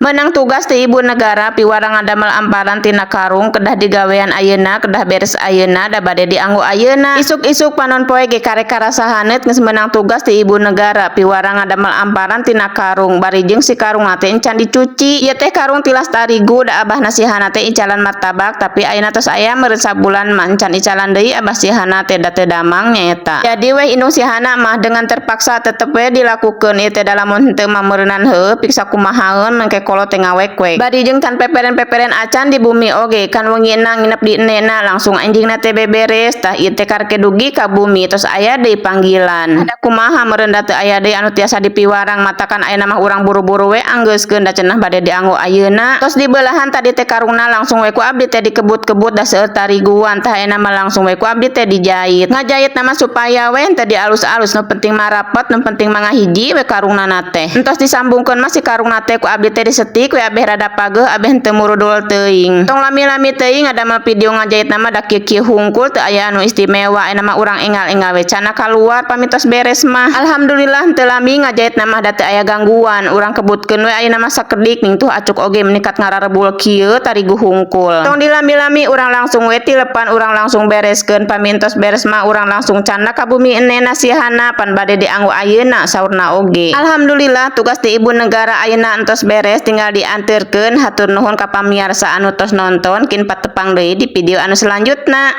Menang tugas ti ibu negara piwarang ngadamel amparan tina karung, kedah digawean ayeuna, kedah beres ayeuna, da bade dianggo ayeuna. Isuk-isuk panon poe ge karek karasa haneut geus menang tugas ti ibu negara piwarang ngadamel amparan tina karung, bari jeung si karung teh encan dicuci. Ieu teh karung tilas tarigu, da abahna si Hana teh icalan martabak, tapi ayeuna tos aya meureun sabulan mah encan icalan deui abah si Hana teh, da teu damang nyaeta. Jadi weh indung si Hana mah dengan terpaksa tetep we dilakukeun ieu teh, da lamun henteu mah meureunan heueuh piksa kumahaeun mangke kolot teh ngawek-wek. Bari jeung can peperen-peperen acan di bumi oge, kan wengina nginep di endena, langsung anjingna teh beberes. Tah, ieu teh karek dugi ka bumi tos aya deui panggilan. Ada kumaha meureun, da teu aya deui anu tiasa dipiwarang, matakan ayeuna mah urang buru-buru we anggeuskeun, da cenah bade dianggo ayeuna. Tos dibelahan tadi teh karungna, langsung we ku abdi teh dikebut-kebut, da seueur tariguan. Tah, ayeuna mah langsung we ku abdi teh dijait. Ngajait mah supaya we henteu dialus-alus, nu penting mah rapet, nu penting mah ngahiji we karungna teh. Entos disambungkeun mah si karungna teh ku abdi teh disetik we abeh rada pageuh, abeh henteu murudul teuing. Tong lami-lami teuing ngadamel video ngajait mah, da kieu-kieu hungkul, teu aya anu istimewa. Ayeuna mah urang enggal-enggal we cana kaluar pami tos beres mah. Alhamdulillah henteu lami ngajait mah, da teu aya gangguan. Urang kebutkeun we ayeuna mah sakedik ning tuh acuk oge menikat ngararebul kieu tarigu hungkul. Tong dilami-lami, urang langsung we tilepan, urang langsung bereskeun. Pami entos beres mah urang langsung canda ka bumi enena si Hana, pan bade dianggo ayeuna saurna oge. Alhamdulillah tugas di ibu negara ayeuna entos beres, tinggal dianterkeun. Hatur nuhun ka pamiarsa anu tos nonton, kin patepang deui di video anu selanjutna.